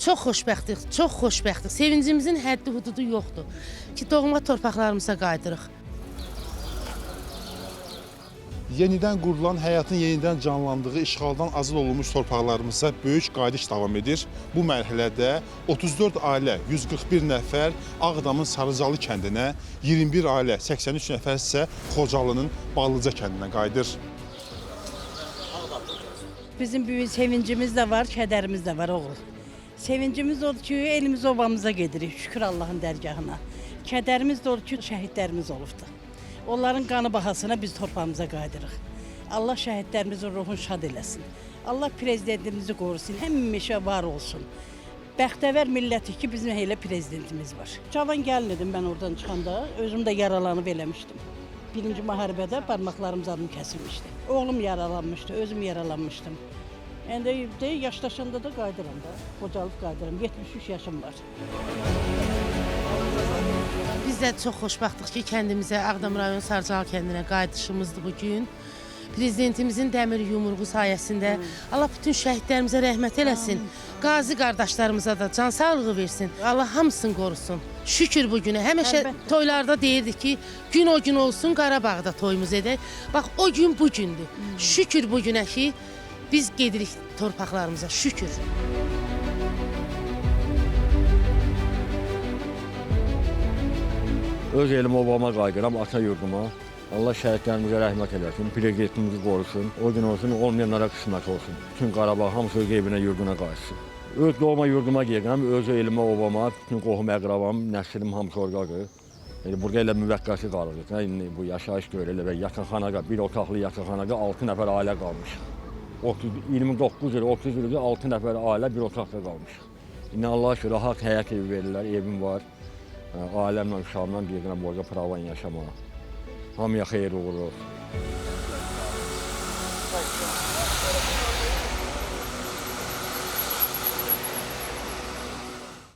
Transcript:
Çox xoşbəxtik, çox xoşbəxtik. Sevincimizin həddi hududu yoxdur ki, doğma torpaqlarımıza qayıdırıq. Yenidən qurulan, həyatın yenidən canlandığı, işğaldan azad olunmuş torpaqlarımıza böyük qayıdış davam edir. Bu mərhələdə 34 ailə, 141 nəfər Ağdamın Sarıcalı kəndinə, 21 ailə, 83 nəfər isə Xocalının Ballıca kəndinə qayıdır. Bizim böyük sevincimiz də var, kədərimiz də var oğul. Sevincimiz odur ki, elimiz obamıza gedirik, şükür Allahın dərgahına. Kədərimiz də odur ki, şəhidlərimiz olubdur. Onların qanı bahasına biz torpağımıza qayıdırıq. Allah şəhidlərimizin ruhunu şad eləsin. Allah prezidentimizi qorusun, həmişə var olsun. Bəxtəvər millətik ki, bizim elə prezidentimiz var. Cavan gəlin idim mən oradan çıxanda, özüm də yaralanıb eləmişdim. Birinci müharibədə barmaqlarım zadım kəsilmişdi. Oğlum yaralanmışdı, özüm yaralanmışdım. İndi də yaşlaşanda da qayıdıram da, qocalıb qayıdıram. 73 yaşım var. Biz də çox xoşbəxtıq ki, kəndimizə, Ağdam rayon Sarıcalı kəndinə qayıdışımızdır bu gün. Prezidentimizin dəmir yumruğu sayəsində Allah bütün şəhidlərimizə rəhmət eləsin. Qazi qardaşlarımıza da can sağlığı versin. Allah hamısını qorusun. Şükür bu günə. Həmişə Əlbəttə. toylarda deyirdik ki, gün o gün olsun Qarabağda toyumuz edək. Bax o gün bu gündür. Şükür bu günə ki, biz gedirik torpaqlarımıza. Şükür. Öz elim obama qayıdıram, ata yurduma. Allah şəhidlərimizə rəhmət eləsin, prezidentimizi qorusun. O gün olsun, olmayanlara qismət olsun. Bütün Qarabağ hamısı öz evinə, yurduna qayıtsın. Öz doğma yurduma gedirəm, öz elimə, obama, bütün qohum, əqrabam, nəslim hamısı oradadır. Elə burada elə müvəqqəti qalırıq. Hə, İndi bu yaşayış deyil, elə və yataqxanada, bir otaqlı yataqxanada 6 nəfər ailə qalmışıq. 30, 29 il, 30 ildir 6 nəfər ailə bir otaqda qalmışıq. İndi Allah'a şükür rahat həyət evi verirlər, evim var. Ailəmlə, uşağımla gedirəm orada pravan yaşamağa. Hamıya xeyir uğur olsun.